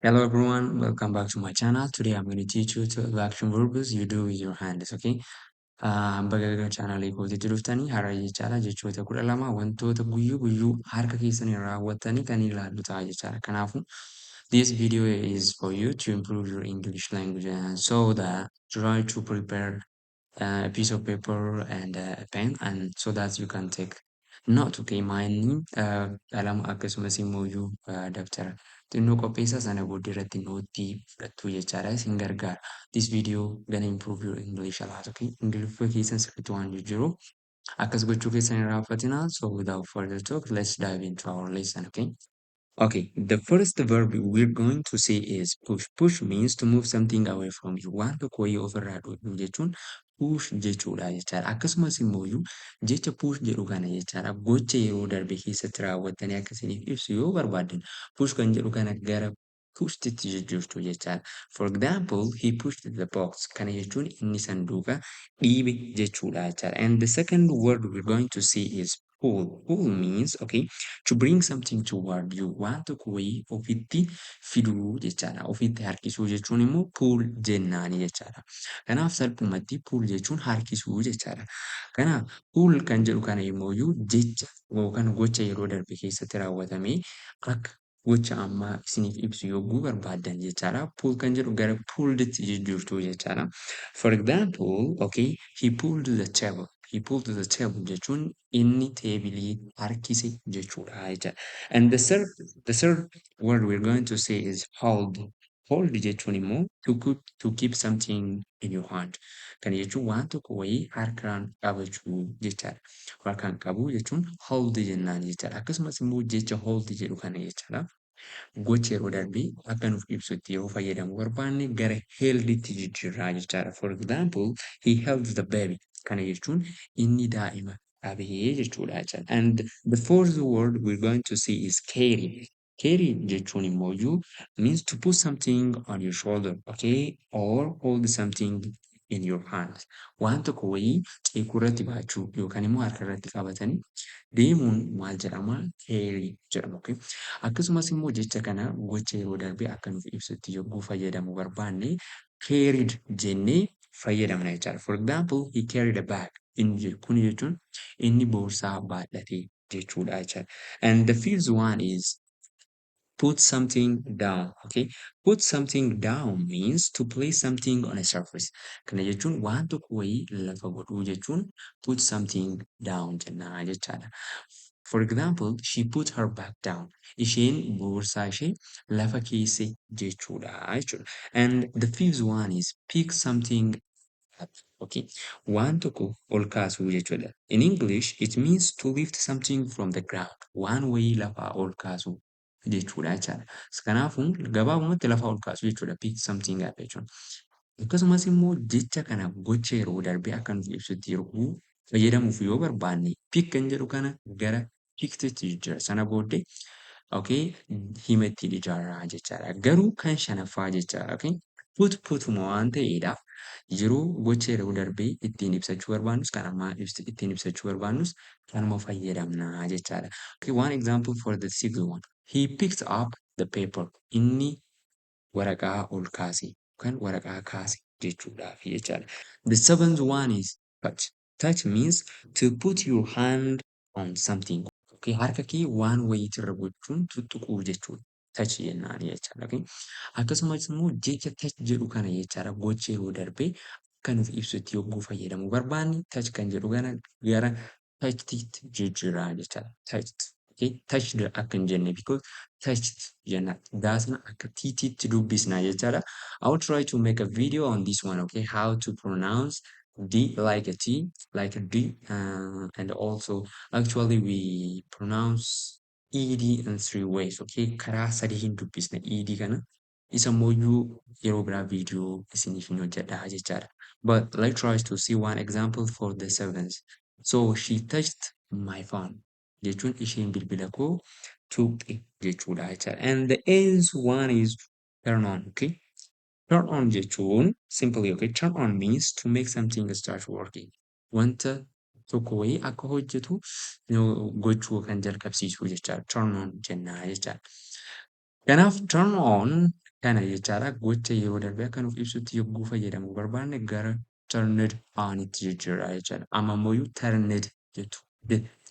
Hello everyone, welcome back to my channel. Today I'm going to teach you 12 action verbs you do with your hands, okay? Baga gara chaanaalii kootiitti dhuftanii har'a jechaadha jechoota 12 wantoota guyyuu guyyuu harka keessaniin raawwattanii kan ilaallu ta'a jechaadha. Kanaafuu this video is for you to improve your English language and so that try to prepare a piece of paper and a pen and so that you can take note, okay? Maayinni qalama akkasumas immoo iyyuu dabtara xinnoo qopheessaa sana booddee irratti nootii fudhattu jechaadha isin gargaara. This video gonna improve your English a lot, okay? Ingiliffa keessan sirriitti waan jijjiiruuf akkas gochuu keessan hin irraanfatinaa. So without further talk, let's dive into our lesson, okay? Okay, the first verb we're going to say is push. Push means to move something away from you. Waan tokko wayii ofirraa dhoowwuu jechuun push jechuudha jechaadha. Akkasumas immoo iyyuu jecha push jedhu kana jechaadha gocha yeroo darbe keessatti raawwattanii akka isiniif ibsu yoo barbaaddan push kan jedhu kana gara pusheditti jijjiirtu jechaadha. For example, he pushed the box. Kana jechuun inni sanduuqa dhiibe jechuudha jechaadha. And the second word we're going to see is pull. Pull means, okay, to bring something toward you. Waan tokko wayii ofitti fiduu jechaadha. Ofitti harkisuu jechuun immoo pull jennaani jechaadha. Kanaaf salphumatti pull jechuun harkisuu jechaadha. Kanaaf pull kan jedhu kana immoo jecha yookaan gocha yeroo darbe keessatti raawwatamee akka gocha ammaa isiniif ibsu yogguu barbaaddan jechaadha. Pull kan jedhu gara pulledtti jijjiirtu jechaadha. For example, okay, he pulled the table. He pulled the table jechuun inni teebilii harkise jechuudha jechaadha. And the third word we're going to say is hold. Hold jechuun immoo to keep something in your hand. Kana jechuun waan tokko wayii harkaan qabachuu jechaadha. Harkaan qabuu jechuun hold jennaan jechaadha. Akkasumas immoo jecha hold jedhu kana jechaadha. Gocha yeroo darbee akka nuuf ibsutti yeroo fayyadamuu barbaanne gara helditti jijjiirraa jechaadha. For example, he held the baby. Kana jechuun inni daa'ima qabee jechuudha jechaadha. And the fourth word we're going to see is carry. Carry jechuun immoo means to put something on your shoulder, okay, or hold something in your hand. Waan tokko wayii ceekuu irratti baachuu yookaan immoo harka irratti qabatanii deemuun maal jedhama? Carry jedhama. Okay? Akkasumas immoo jecha kana gocha yeroo darbee akka nuuf ibsutti yogguu fayyadamuu barbaanne carried jennee fayyadamna jechaadha. For example, he carried a bag. Inni kun jechuun inni boorsaa baadhate jechuudha jechaadha. And the fifth one is put something down. Okay? Put something down means to place something on a surface. Kana jechuun waan tokko wayii lafa godhuu jechuun put something down jennaa jechaadha. For example, she put her bag down. Isheen boorsaa ishee lafa keesse jechuudha jechuudha. And the fifth one is pick something up. Okay? Waan tokko ol kaasuu jechuudha. In English, it means to lift something from the ground. Waan wayii lafaa ol kaasuu jechuudha jechaadha. Kanaafuu gabaabumatti lafaa ol kaasuu jechuudha. Pick something up jechuun. Akkasumas immoo jecha kana gocha yeroo darbee akka nuuf ibsutti yeroo fayyadamuuf yoo barbaanne pick kan jedhu kana gara pickedtti jijjiira. Sana booddee, okay, hima ittiin ijaarraa jechaadha. Garuu kan shanaffaa jechaadha. Okay? Put putuma waan ta'eedhaaf yeroo gocha yeroo darbee ittiin ibsachuu barbaannus kan ammaa ittiin ibsachuu barbaannus kanuma fayyadamna jechaadha. Okay, one example for the sixth one. He picked up the paper. Inni waraqaa ol kaase yookaan waraqaa kaase jechuudhaaf jechaadha. The seventh one is touch. Touch means to put your hand on something. Okay, harka kee waan wayiitirra gochuun tuttuquu jechuudha. Touch jennaan jechaadha. Okay? Akkasumas immoo jecha touch jedhu kana jechaadha gocha yeroo darbee akka nuuf ibsutti yogguu fayyadamuu barbaanne touch kan jedhu kana gara toucheditti jijjiirraa jechaadha. Touched. Okay? Touched akka hin jenne because touched jenna. Daasna akka TTtti dubbisna jechaadha. I will try to make a video on this one, okay? How to pronounce D like a T, like a D, and also actually we pronounce ED in three ways, okay? Karaa sadii hin dubbisna ED kana. Isa immoo yeroo biraa viidiyoo isiniif hin hojjedha jechaadha. But let's try to see one example for the seventh. So she touched my phone jechuun isheen bilbila koo tuqxe jechuudha jechaadha. And the eighth one is turn on, okay? Turn on jechuun simply, okay, turn on means to make something start working. Wanta tokko wayii akka hojjetu gochuu kan jalqabsiisu jechaadha. Turn on jennaa jechaadha. Kanaaf turn on Kana jechaadha, gocha yeroo darbee akka nuuf ibsutti yogguu fayyadamuu barbaanne gara turned onitti jijjiirra jechaadha. Amma immoo turned jettu.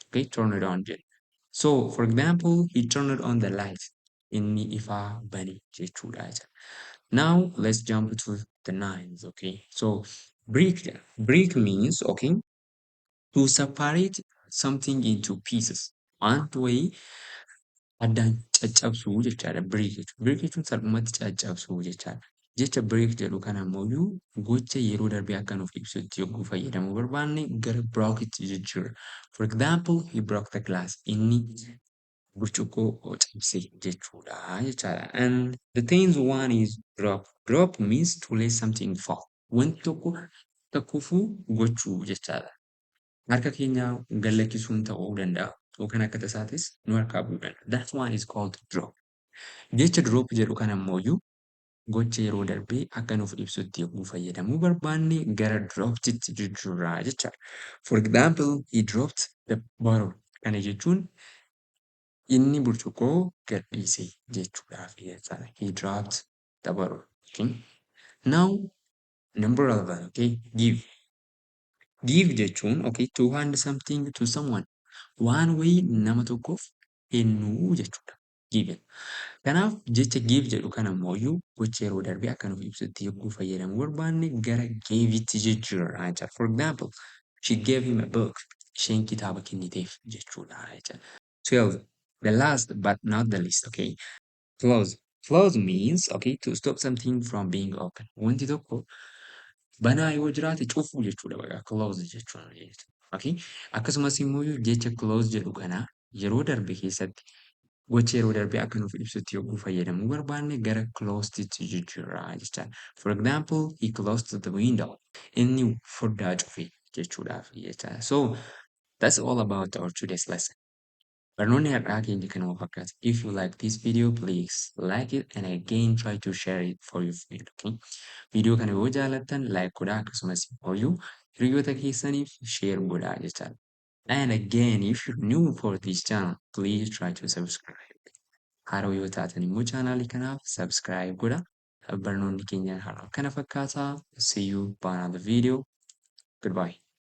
Okay, turned on jedha. So for example, he turned on the light. Inni ifaa bane jechuudha jechaadha. Now let's jump to the ninth, okay? So break jedha. Break means, okay, to separate something into pieces. Wanta wayii addaan caccabsuu jechaadha break jechuun. Break jechuun salphumatti caccabsuu jechaadha. Jecha break jedhu kana ammoo gocha yeroo darbee akka nuuf ibsutti yogguu fayyadamuu barbaanne gara broke itti jijjiirra. For example, he broke the glass. Inni burcuqqoo cabse jechuudha jechaadha. And the tenth one is drop. Drop means to let something fall. Wanti tokko akka kufuu gochuu jechaadha. Harka keenya gad lakkisuun ta'uu danda'a. Yookaan akka tasaatis nu harkaa bu'uu danda'a. That one is called drop. Jecha drop jedhu kana ammoo gocha yeroo darbee akka nuuf ibsutti yogguu fayyadamuu barbaanne gara dropped jijjiirra jechaadha. For example, he dropped the bottle. Kana jechuun inni burcuqqoo gadhiise jechuudhaaf jechaadha. He dropped the bottle. Okay. Now number 11, okay, give. Give jechuun, okay, to hand something to someone. Waan wayii nama tokkoof kennuu jechuudha. Give. Kanaaf jecha give jedhu kana ammoo gocha yeroo darbee akka nuuf ibsutti yogguu fayyadamuu barbaanne gara gave-tti jijjiirra jechaadha. For example, she gave him a book. Isheen kitaaba kenniteef jechuudha jechaadha. 12. The last but not the least, okay. Close. Close means, okay, to stop something from being open. Wanti tokko banaa yoo jiraate cufuu jechuudha baqa close jechuun. Okay. Akkasumas immoo jecha close jedhu kana yeroo darbe keessatti gocha yeroo darbe akka nuuf ibsutti yogguu fayyadamuu barbaanne gara closed-tti jijjiirra jechaadha. For example, he closed the window. Inni foddaa cufe jechuudhaaf jechaadha. So that's all about our today's lesson. Barnoonni har'aa keenya kanuma fakkaata. If you like this video, please like it and again try to share it for your friend. Okay? Viidiyoo kana yoo jaalattan like godhaa, akkasumas immoo hiriyoota keessaniif share godhaa jechaadha. And again, if you're new for this channel, please try to subscribe. Haaraa yoo taatan immoo chaanaalii kanaaf subscribe godhaa. Barnoonni keenya har'aa kana fakkaata. See you by another video. Goodbye.